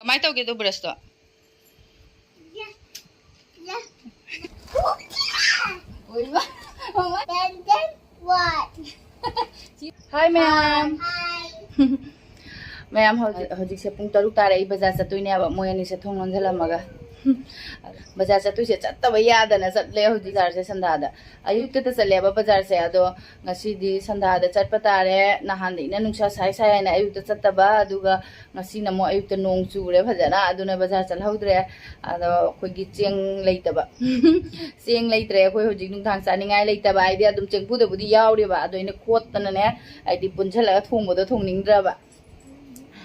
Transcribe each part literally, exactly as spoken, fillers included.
ꯀꯃꯥꯏꯅ ꯇꯧꯒꯦꯗꯣ ꯕ꯭ꯔꯁꯇꯣ? Then, then what? Hi ꯃꯌꯥꯝ. Hi. ꯃꯌꯥꯝ, ꯍꯧꯖꯤꯛ ꯍꯧꯖꯤꯛꯁꯦ ꯄꯨꯡ ꯇꯔꯨꯛ ꯇꯥꯔꯦ꯫ ꯑꯩ ꯕꯖꯥꯔ ꯆꯠꯇꯣꯏꯅꯦꯕ, ꯃꯣꯏ ꯑꯅꯤꯁꯦ ꯊꯣꯡ ꯂꯣꯟꯁꯤꯜꯂꯝꯃꯒ꯫ ꯕꯖꯥꯔ ꯆꯠꯇꯣꯏꯁꯦ ꯆꯠꯇꯕ ꯌꯥꯗꯅ ꯆꯠꯂꯦ ꯍꯧꯖꯤꯛ ꯕꯖꯥꯔꯁꯦ ꯁꯟꯗꯥꯗ꯫ ꯑꯌꯨꯛꯇꯗ ꯆꯠꯂꯦꯕ ꯕꯖꯥꯔꯁꯦ, ꯑꯗꯣ ꯉꯁꯤꯗꯤ ꯁꯟꯗꯥꯗ ꯆꯠꯄ ꯇꯥꯔꯦ꯫ ꯅꯍꯥꯟꯗꯤ ꯑꯩꯅ ꯅꯨꯡꯁꯥ ꯁꯥꯏ ꯁꯥꯏ ꯍꯥꯏꯅ ꯑꯌꯨꯛꯇ ꯆꯠꯇꯕ, ꯑꯗꯨꯒ ꯉꯁꯤꯅ ꯑꯃꯨꯛ ꯑꯌꯨꯛꯇ ꯅꯣꯡ ꯆꯨꯔꯦ ꯐꯖꯅ, ꯑꯗꯨꯅ ꯕꯖꯥꯔ ꯆꯠꯍꯧꯗ꯭ꯔꯦ꯫ ꯑꯗꯣ ꯑꯩꯈꯣꯏꯒꯤ ꯆꯦꯡ ꯂꯩꯇꯕ꯫ ꯆꯦꯡ ꯂꯩꯇ꯭ꯔꯦ ꯑꯩꯈꯣꯏ ꯍꯧꯖꯤꯛ ꯅꯨꯡꯗꯥꯡ ꯆꯥꯅꯤꯡꯉꯥꯏ ꯂꯩꯇꯕ ꯍꯥꯏꯗꯤ꯫ ꯑꯗꯨꯝ ꯆꯦꯡꯐꯨꯗꯕꯨꯗꯤ ꯌꯥꯎꯔꯤꯕ, ꯑꯗꯣ ꯑꯩꯅ ꯈꯣꯠꯇꯅꯅꯦ, ꯍꯥꯏꯗꯤ ꯄꯨꯟꯁꯤꯜꯂꯒ ꯊꯣꯡꯕꯗꯣ ꯊꯣꯡꯅꯤꯡꯗ꯭ꯔꯕ꯫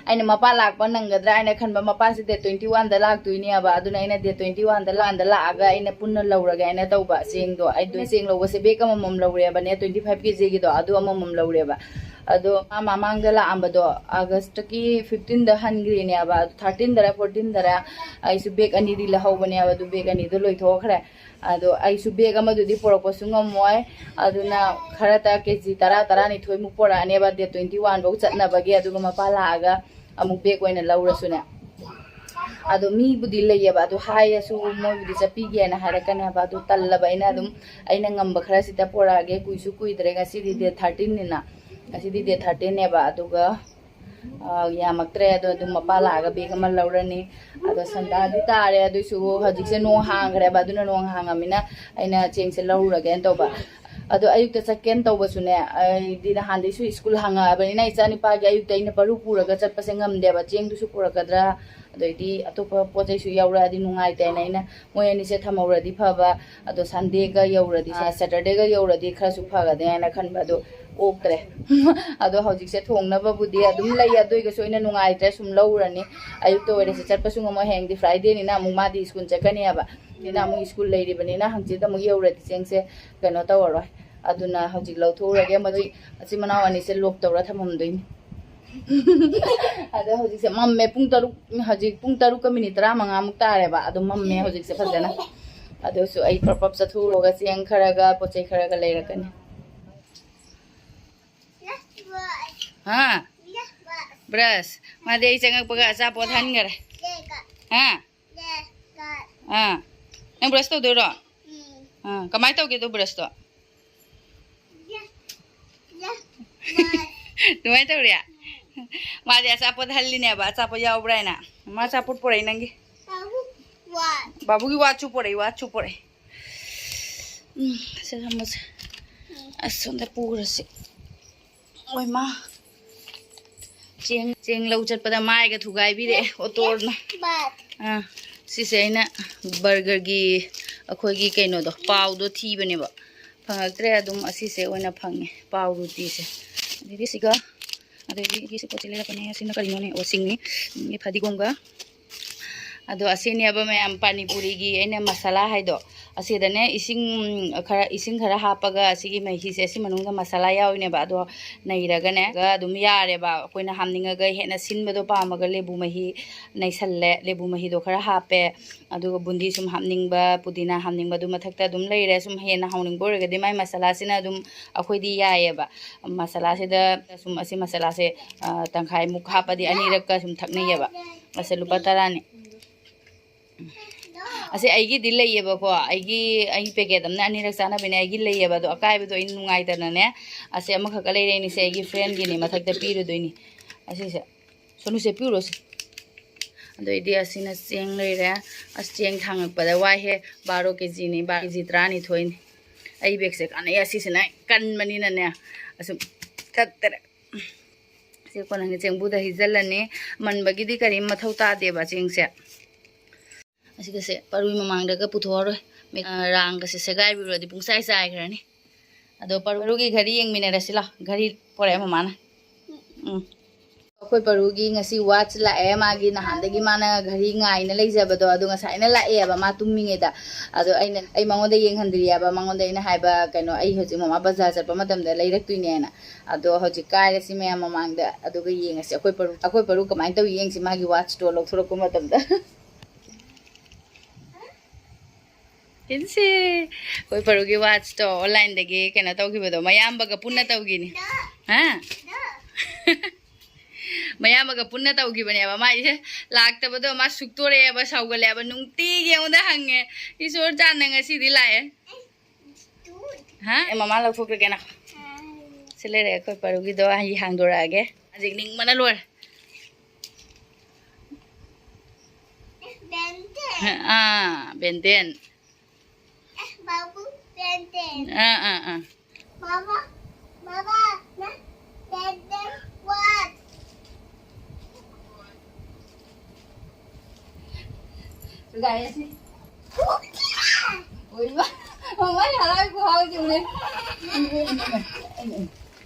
ꯑꯩꯅ ꯃꯄꯥ ꯂꯥꯛꯄ ꯅꯪꯒꯗ꯭ꯔꯥ ꯍꯥꯏꯅ ꯈꯟꯕ, ꯃꯄꯥꯁꯦ ꯗꯦꯠ ꯇ꯭ꯋꯦꯟꯇꯤ ꯋꯥꯟꯗ ꯂꯥꯛꯇꯣꯏꯅꯦꯕ꯫ ꯑꯗꯨꯅ ꯑꯩꯅ ꯗꯦꯠ ꯇ꯭ꯋꯦꯟꯇꯤ ꯋꯥꯟꯗ ꯂꯥꯛꯑꯒ ꯑꯩꯅ ꯄꯨꯟꯅ ꯂꯧꯔꯒꯦ ꯍꯥꯏꯅ ꯇꯧꯕ ꯆꯦꯡꯗꯣ꯫ ꯑꯩꯗꯣ ꯆꯦꯡ ꯂꯧꯕꯁꯦ ꯕꯦꯒ ꯑꯃꯃꯝ ꯂꯧꯔꯦꯕꯅꯦ, ꯇ꯭ꯋꯦꯟꯇꯤ ꯐꯥꯏꯚ ꯀꯦ ꯖꯤꯒꯤꯗꯣ, ꯑꯗꯨ ꯑꯃꯃꯝ ꯂꯧꯔꯦꯕ꯫ ꯑꯗꯣ ꯃꯥ ꯃꯃꯥꯡꯗ ꯂꯥꯛꯑꯝꯕꯗꯣ ꯑꯥꯒꯁꯇꯀꯤ ꯐꯤꯐꯇꯤꯟꯗ ꯍꯟꯈ꯭ꯔꯤꯅꯦꯕ꯫ ꯑꯗꯨ ꯊꯥꯔꯇꯤꯟꯗꯔ ꯐꯣꯔꯇꯤꯟꯗꯔ ꯑꯩꯁꯨ ꯕꯦꯒ ꯑꯅꯤꯗꯤ ꯂꯧꯍꯧꯕꯅꯦꯕ, ꯑꯗꯨ ꯕꯦꯒ ꯑꯅꯤꯗꯣ ꯂꯣꯏꯊꯣꯛꯈ꯭ꯔꯦ꯫ ꯑꯗꯣ ꯑꯩꯁꯨ ꯕꯦꯒ ꯑꯃꯗꯨꯗꯤ ꯄꯨꯔꯛꯄꯁꯨ ꯉꯝꯃꯣꯏ, ꯑꯗꯨꯅ ꯈꯔꯇ ꯀꯦ ꯖꯤ ꯇꯔꯥ ꯇꯔꯥꯅꯤꯊꯣꯏꯃꯨꯛ ꯄꯨꯔꯛꯑꯅꯦꯕ ꯗꯦꯠ ꯇ꯭ꯋꯦꯟꯇꯤ ꯋꯥꯟꯐꯧ ꯆꯠꯅꯕꯒꯤ꯫ ꯑꯗꯨꯒ ꯃꯄꯥ ꯂꯥꯛꯑꯒ ꯑꯃꯨꯛ ꯕꯦꯒ ꯑꯣꯏꯅ ꯂꯧꯔꯁꯨꯅꯦ꯫ ꯑꯗꯣ ꯃꯤꯕꯨꯗꯤ ꯂꯩꯌꯦꯕ, ꯑꯗꯨ ꯍꯥꯏꯔꯁꯨ ꯃꯣꯏꯕꯨꯗꯤ ꯆꯠꯄꯤꯒꯦꯅ ꯍꯥꯏꯔꯛꯀꯅꯦꯕ꯫ ꯑꯗꯨ ꯇꯜꯂꯕ ꯑꯩꯅ ꯑꯗꯨꯝ, ꯑꯩꯅ ꯉꯝꯕ ꯈꯔꯁꯤꯗ ꯄꯨꯔꯛꯑꯒꯦ꯫ ꯀꯨꯏꯁꯨ ꯀꯨꯏꯗ꯭ꯔꯦ, ꯉꯁꯤꯗꯤ ꯗꯦꯠ ꯊꯥꯔꯇꯤꯟꯅꯤꯅ, ꯉꯁꯤꯗꯤ ꯗꯦꯠ ꯊꯥꯔꯇꯤꯟꯅꯦꯕ꯫ ꯑꯗꯨꯒ ꯑ, ꯌꯥꯝꯃꯛꯇ꯭ꯔꯦ꯫ ꯑꯗꯣ ꯑꯗꯨꯝ ꯃꯄꯥ ꯂꯥꯛꯑꯒ ꯕꯦꯒ ꯑꯃ ꯂꯧꯔꯅꯤ꯫ ꯑꯗꯣ ꯁꯟꯗꯥꯗꯤ ꯇꯥꯔꯦ, ꯑꯗꯨꯏꯁꯨ ꯍꯧꯖꯤꯛꯁꯦ ꯅꯣꯡ ꯍꯥꯡꯈ꯭ꯔꯦꯕ, ꯑꯗꯨꯅ ꯅꯣꯡ ꯍꯥꯡꯉꯃꯤꯅ ꯑꯩꯅ ꯆꯦꯡꯁꯦ ꯂꯧꯔꯨꯔꯒꯦꯅ ꯇꯧꯕ꯫ ꯑꯗꯣ ꯑꯌꯨꯛꯇ ꯆꯠꯀꯦꯅ ꯇꯧꯕꯁꯨꯅꯦ, ꯑꯩꯗꯤ ꯅꯍꯥꯟꯗꯩꯁꯨ ꯁ꯭ꯀꯨꯜ ꯍꯥꯡꯉꯛꯑꯕꯅꯤꯅ ꯏꯆꯥ ꯅꯤꯄꯥꯒꯤ ꯑꯌꯨꯛꯇ ꯑꯩꯅ ꯄꯔꯨ ꯄꯨꯔꯒ ꯆꯠꯄꯁꯦ ꯉꯝꯗꯦꯕ꯫ ꯆꯦꯡꯗꯨꯁꯨ ꯄꯨꯔꯛꯀꯗ꯭ꯔꯥ, ꯑꯗꯩꯗꯤ ꯑꯇꯣꯞꯄ ꯄꯣꯠ ꯆꯩꯁꯨ ꯌꯥꯎꯔꯛꯑꯗꯤ ꯅꯨꯡꯉꯥꯏꯇꯦꯅ ꯑꯩꯅ ꯃꯣꯏ ꯑꯅꯤꯁꯦ ꯊꯝꯍꯧꯔꯗꯤ ꯐꯕ꯫ ꯑꯗꯣ ꯁꯟꯗꯦꯒ ꯌꯧꯔꯗꯤ, ꯑꯥ, ꯁꯦꯇꯔꯗꯦꯒ ꯌꯧꯔꯗꯤ ꯈꯔꯁꯨ ꯐꯒꯅꯤ ꯍꯥꯏꯅ ꯈꯟꯕ, ꯑꯗꯣ ꯑꯣꯛꯇ꯭ꯔꯦ꯫ ꯑꯗꯣ ꯍꯧꯖꯤꯛꯁꯦ ꯊꯣꯡꯅꯕꯕꯨꯗꯤ ꯑꯗꯨꯝ ꯂꯩ, ꯑꯗꯨ ꯑꯣꯏꯔꯒꯁꯨ ꯑꯩꯅ ꯅꯨꯡꯉꯥꯏꯇ꯭ꯔꯦ, ꯁꯨꯝ ꯂꯧꯔꯅꯤ꯫ ꯑꯌꯨꯛꯇ ꯑꯣꯏꯔꯁꯨ ꯆꯠꯄꯁꯨ ꯉꯝꯃꯣꯏ, ꯍꯌꯦꯡꯗꯤ ꯐ꯭ꯔꯥꯏꯗꯦꯅꯤꯅ ꯑꯃꯨꯛ ꯃꯥꯗꯤ ꯁ꯭ꯀꯨꯜ ꯆꯠꯀꯅꯦꯕ꯫ ꯑꯗꯨꯅ ꯑꯃꯨꯛ ꯁ꯭ꯀꯨꯜ ꯂꯩꯔꯤꯕꯅꯤꯅ ꯍꯪꯆꯤꯠ ꯑꯃꯨꯛ ꯌꯧꯔꯗꯤ ꯆꯦꯡꯁꯦ ꯀꯩꯅꯣ ꯇꯧꯔꯔꯣꯏ꯫ ꯑꯗꯨꯅ ꯍꯧꯖꯤꯛ ꯂꯧꯊꯣꯛꯎꯔꯒꯦ꯫ ꯃꯗꯨ ꯃꯆꯤꯟ ꯃꯅꯥꯎ ꯑꯅꯤꯁꯦ ꯂꯣꯛ ꯇꯧꯔ ꯊꯝꯃꯝꯗꯣꯏꯅꯤ꯫ ꯑꯗꯣ ꯍꯧꯖꯤꯛꯁꯦ ꯃꯝꯃꯦ, ꯄꯨꯡ ꯇꯔꯨꯛ, ꯍꯧꯖꯤꯛ ꯄꯨꯡ ꯇꯔꯨꯛꯀ ꯃꯤꯅꯤꯠ ꯇꯔꯥꯃꯉꯥꯃꯨꯛ ꯇꯥꯔꯦꯕ꯫ ꯑꯗꯣ ꯃꯝꯃꯦ ꯍꯧꯖꯤꯛꯁꯦ ꯐꯖꯅ꯫ ꯑꯗꯨꯁꯨ ꯑꯩ ꯄ꯭ꯔꯞ ꯄ꯭ꯔꯞ ꯆꯠꯊꯣꯛꯎꯔꯒ ꯆꯦꯡ ꯈꯔꯒ ꯄꯣꯠ ꯆꯩ ꯈꯔꯒ ꯂꯩꯔꯛꯀꯅꯤ꯫ ꯍꯥ? ꯕ꯭ꯔꯁ꯫ ꯃꯥꯗꯤ ꯑꯩ ꯆꯪꯉꯛꯄꯒ ꯑꯆꯥꯄꯣꯠ ꯍꯟꯈꯔꯦ꯫ ꯍꯥ? ꯑꯥ, ꯅꯪ ꯕ꯭ꯔꯁ ꯇꯧꯗꯣꯏꯔꯣ? ꯑꯥ, ꯀꯃꯥꯏꯅ ꯇꯧꯒꯦ ꯑꯗꯨ ꯕ꯭ꯔꯁꯇꯣ? ꯑꯗꯨꯃꯥꯏꯅ ꯇꯧꯔꯦ? ꯃꯥꯗꯤ ꯑꯆꯥꯄꯣꯠ ꯍꯜꯂꯤꯅꯦꯕ, ꯑꯆꯥꯄꯣꯠ ꯌꯥꯎꯕ꯭ꯔꯥ ꯍꯥꯏꯅ꯫ ꯃꯥ ꯑꯆꯥꯄꯣꯠ ꯄꯨꯔꯛꯏ ꯅꯪꯒꯤ꯫ ꯕꯥꯕꯨꯒꯤ ꯋꯥꯠꯁꯨ ꯄꯨꯔꯛꯏ, ꯋꯥꯠꯁꯨ ꯄꯨꯔꯛꯏ꯫ ꯎꯝ, ꯁꯦ ꯊꯝꯃꯁꯦ꯫ ꯑꯁ, ꯁꯣꯝꯗ ꯄꯨꯈ꯭ꯔꯁꯤ꯫ ꯍꯣꯏ, ꯃꯥ꯫ ꯆꯦꯡ, ꯆꯦꯡ ꯂꯧ ꯆꯠꯄꯗ ꯃꯥꯏꯒ ꯊꯨꯒꯥꯏꯕꯤꯔꯛꯑꯦ ꯑꯣꯇꯣꯅ꯫ ꯑꯥ, ꯁꯤꯁꯦ ꯑꯩꯅ ꯕꯔꯒꯔꯒꯤ ꯑꯩꯈꯣꯏꯒꯤ ꯀꯩꯅꯣꯗꯣ, ꯄꯥꯎꯗꯣ ꯊꯤꯕꯅꯦꯕ꯫ ꯐꯪꯉꯛꯇ꯭ꯔꯦ, ꯑꯗꯨꯝ ꯑꯁꯤꯁꯦ ꯑꯣꯏꯅ ꯐꯪꯉꯦ, ꯄꯥꯎ ꯔꯨꯇꯤꯁꯦ꯫ ꯑꯗꯩꯗꯤ ꯁꯤꯒ, ꯑꯗꯩꯗꯤ ꯁꯤ ꯄꯣꯠꯁꯤ ꯂꯩꯔꯛꯄꯅꯦ꯫ ꯑꯁꯤꯅ ꯀꯔꯤꯅꯣꯅꯦ? ꯑꯣ, ꯁꯤꯡꯅꯤ꯫ ꯎꯝ, ꯐꯗꯤꯒꯣꯝꯒ꯫ ꯑꯗꯣ ꯑꯁꯤꯅꯦꯕ ꯃꯌꯥꯝ ꯄꯥꯅꯤꯄꯨꯔꯤꯒꯤ ꯑꯩꯅ ꯃꯁꯥꯂꯥ ꯍꯥꯏꯗꯣ꯫ ꯑꯁꯤꯗꯅꯦ ꯏꯁꯤꯡ ꯈꯔ, ꯏꯁꯤꯡ ꯈꯔ ꯍꯥꯞꯄꯒ ꯑꯁꯤꯒꯤ ꯃꯍꯤꯁꯦ, ꯑꯁꯤ ꯃꯅꯨꯡꯗ ꯃꯁꯥꯂꯥ ꯌꯥꯎꯔꯤꯅꯦꯕ꯫ ꯑꯗꯣ ꯅꯩꯔꯒꯅꯦ ꯑꯗꯨꯝ ꯌꯥꯔꯦꯕ꯫ ꯑꯩꯈꯣꯏꯅ ꯍꯥꯞꯅꯤꯡꯉꯒ ꯍꯦꯟꯅ ꯁꯤꯟꯕꯗꯣ ꯄꯥꯝꯃꯒ ꯂꯦꯕꯨ ꯃꯍꯤ ꯅꯩꯁꯜꯂꯦ꯫ ꯂꯦꯕꯨ ꯃꯍꯤꯗꯣ ꯈꯔ ꯍꯥꯞꯄꯦ꯫ ꯑꯗꯨꯒ ꯕꯨꯟꯗꯤ ꯁꯨꯝ ꯍꯥꯞꯅꯤꯡꯕ, ꯄꯨꯗꯤꯅꯥ ꯍꯥꯞꯅꯤꯡꯕ ꯑꯗꯨ ꯃꯊꯛꯇ ꯑꯗꯨꯝ ꯂꯩꯔꯦ꯫ ꯁꯨꯝ ꯍꯦꯟꯅ ꯍꯥꯎꯅꯤꯡꯕ ꯑꯣꯏꯔꯒꯗꯤ ꯃꯥꯏ ꯃꯁꯥꯂꯥꯁꯤꯅ ꯑꯗꯨꯝ ꯑꯩꯈꯣꯏꯗꯤ ꯌꯥꯏꯌꯦꯕ꯫ ꯃꯁꯥꯂꯥꯁꯤꯗ ꯁꯨꯝ ꯑꯁꯤ ꯃꯁꯥꯂꯥꯁꯦ, ꯑ, ꯇꯪꯈꯥꯏꯃꯨꯛ ꯍꯥꯞꯄꯗꯤ ꯑꯅꯤꯔꯛꯀ ꯁꯨꯝ ꯊꯛꯅꯩꯌꯦꯕ꯫ ꯑꯁꯦ ꯂꯨꯄꯥ ꯇꯔꯥꯅꯤ꯫ ꯑꯁꯦ ꯑꯩꯒꯤꯗꯤ ꯂꯩꯌꯦꯕꯀꯣ, ꯑꯩꯒꯤ, ꯑꯩꯒꯤ ꯄꯦꯀꯦꯠ ꯑꯃꯅ ꯑꯅꯤꯔꯛ ꯆꯥꯅꯕꯅꯦ꯫ ꯑꯩꯒꯤ ꯂꯩꯌꯦꯕ, ꯑꯗꯣ ꯑꯀꯥꯏꯕꯗꯣ ꯑꯩꯅ ꯅꯨꯡꯉꯥꯏꯇꯅꯅꯦ, ꯑꯁꯦ ꯑꯃꯈꯛꯀ ꯂꯩꯔꯛꯏꯅꯤꯁꯦ, ꯑꯩꯒꯤ ꯐ꯭ꯔꯦꯟꯒꯤꯅꯤ, ꯃꯊꯛꯇ ꯄꯤꯔꯨꯗꯣꯏꯅꯤ꯫ ꯑꯁꯤꯁꯦ, ꯁꯣꯅꯨꯁꯦ, ꯄꯤꯔꯨꯔꯣꯁꯦ꯫ ꯑꯗꯩꯗꯤ ꯑꯁꯤꯅ ꯆꯦꯡ ꯂꯩꯔꯦ꯫ ꯑꯁ, ꯆꯦꯡ ꯊꯥꯡꯉꯛꯄꯗ ꯋꯥꯏꯍꯦ꯫ ꯕꯥꯔꯣ ꯀꯦ ꯖꯤꯅꯤ, ꯕꯥꯔꯣ ꯀꯦ ꯖꯤ ꯇꯔꯥꯅꯤꯊꯣꯏꯅꯤ꯫ ꯑꯩ ꯕꯦꯒꯁꯦ ꯀꯥꯟꯅꯩ, ꯑꯁꯤꯁꯤꯅ ꯀꯟꯕꯅꯤꯅꯅꯦ, ꯑꯁꯨꯝ ꯀꯠꯇꯔꯦ꯫ ꯁꯤ ꯀꯣꯟꯅ ꯆꯦꯡꯕꯨꯗ ꯍꯩꯖꯤꯜꯂꯅꯤ꯫ ꯃꯟꯕꯒꯤꯗꯤ ꯀꯔꯤꯝ ꯃꯊꯧ ꯇꯥꯗꯦꯕ ꯆꯦꯡꯁꯦ꯫ ꯑꯁꯤꯒꯁꯦ ꯄꯔꯨꯏ ꯃꯃꯥꯡꯗꯒ ꯄꯨꯊꯣꯛꯑꯔꯣꯏ꯫ ꯃꯦ-, ꯑ, ꯔꯥꯡꯒꯁꯦ ꯁꯦꯒꯥꯏꯕꯤꯔꯨꯔꯗꯤ ꯄꯨꯡꯆꯥꯏ ꯆꯥꯏꯈ꯭ꯔꯅꯤ꯫ ꯑꯗꯣ ꯄꯔꯨꯒꯤ ꯘꯔꯤ ꯌꯦꯡꯃꯤꯟꯅꯔꯁꯤ ꯂꯥꯎ꯫ ꯘꯔꯤ ꯄꯣꯔꯛꯑꯦ ꯃꯃꯥꯅ꯫ ꯎꯝ꯫ ꯑꯩꯈꯣꯏ ꯄꯔꯨꯒꯤ ꯉꯁꯤ ꯋꯥꯠꯆ ꯂꯥꯛꯑꯦ꯫ ꯃꯥꯒꯤ ꯅꯍꯥꯟꯗꯒꯤ ꯃꯥꯅ ꯘꯔꯤ ꯉꯥꯏꯅ ꯂꯩꯖꯕꯗꯣ, ꯑꯗꯣ ꯉꯁꯥꯏꯅ ꯂꯥꯛꯑꯦꯕ ꯃꯥ ꯇꯨꯝꯃꯤꯉꯩꯗ꯫ ꯑꯗꯣ ꯑꯩꯅ, ꯑꯩ ꯃꯉꯣꯟꯗ ꯌꯦꯡꯍꯟꯗ꯭ꯔꯤꯑꯕ꯫ ꯃꯉꯣꯟꯗ ꯑꯩꯅ ꯍꯥꯏꯕ, ꯀꯩꯅꯣ, "ꯑꯩ ꯍꯧꯖꯤꯛ ꯃꯃꯥ ꯕꯖꯥꯔ ꯆꯠꯄ ꯃꯇꯝꯗ ꯂꯩꯔꯛꯇꯣꯏꯅꯦꯅ"꯫ ꯑꯗꯣ ꯍꯧꯖꯤꯛ ꯀꯥꯏꯔꯁꯤ ꯃꯌꯥꯝ ꯃꯃꯥꯡꯗ, ꯑꯗꯨꯒ ꯌꯦꯡꯉꯁꯤ ꯑꯩꯈꯣꯏ ꯄꯔꯨ, ꯑꯩꯈꯣꯏ ꯄꯔꯨ ꯀꯃꯥꯏꯅ ꯇꯧꯏ ꯌꯦꯡꯁꯤ ꯃꯥꯒꯤ ꯋꯥꯠꯆꯇꯣ ꯂꯧꯊꯣꯔꯛꯄ ꯃꯇꯝꯗ꯫ ꯏꯟꯁꯤ, ꯑꯩꯈꯣꯏ ꯄꯔꯨꯒꯤ ꯋꯥꯠꯆꯇꯣ ꯑꯣꯟꯂꯥꯏꯟꯗꯒꯤ ꯀꯩꯅꯣ ꯇꯧꯈꯤꯕꯗꯣ, ꯃꯌꯥꯝꯕꯒ ꯄꯨꯟꯅ ꯇꯧꯈꯤꯅꯤ꯫ ꯍꯥ? ꯃꯌꯥꯝꯕꯒ ꯄꯨꯟꯅ ꯇꯧꯈꯤꯕꯅꯦꯕ꯫ ꯃꯥꯏꯁꯦ ꯂꯥꯛꯇꯕꯗꯣ ꯃꯥ ꯁꯨꯛꯇꯣꯔꯛꯑꯦꯕ, ꯁꯥꯎꯒꯠꯂꯦꯕ꯫ ꯅꯨꯡꯇꯤꯒꯤ ꯑꯩꯉꯣꯟꯗ ꯍꯪꯉꯦ, "ꯏꯁꯣꯔ ꯆꯥꯟꯅ ꯉꯁꯤꯗꯤ ꯂꯥꯛꯑꯦ"꯫ ꯍꯥ? ꯑꯦ, ꯃꯃꯥ ꯂꯧꯊꯣꯛꯈ꯭ꯔꯒꯦ ꯅꯪ꯫ ꯁꯤ ꯂꯩꯔꯦ ꯑꯩꯈꯣꯏ ꯄꯔꯨꯒꯤꯗꯣ, ꯑꯩ ꯍꯥꯡꯗꯣꯔꯛꯑꯒꯦ꯫ ꯍꯧꯖꯤꯛ ꯅꯤꯡꯕꯅ ꯂꯣꯏꯔꯦ꯫ ꯑꯥ, ꯕꯦꯟꯇꯦꯟ꯫ ꯑꯥ, ꯑꯥ, ꯑꯥ꯫ ꯒꯥꯏꯁꯤ꯫ ꯑꯣꯏꯃꯥ, ꯃꯃꯥꯏ ꯍꯔꯥꯎ ꯈꯨꯍꯥꯎꯁꯤꯡꯅꯦ꯫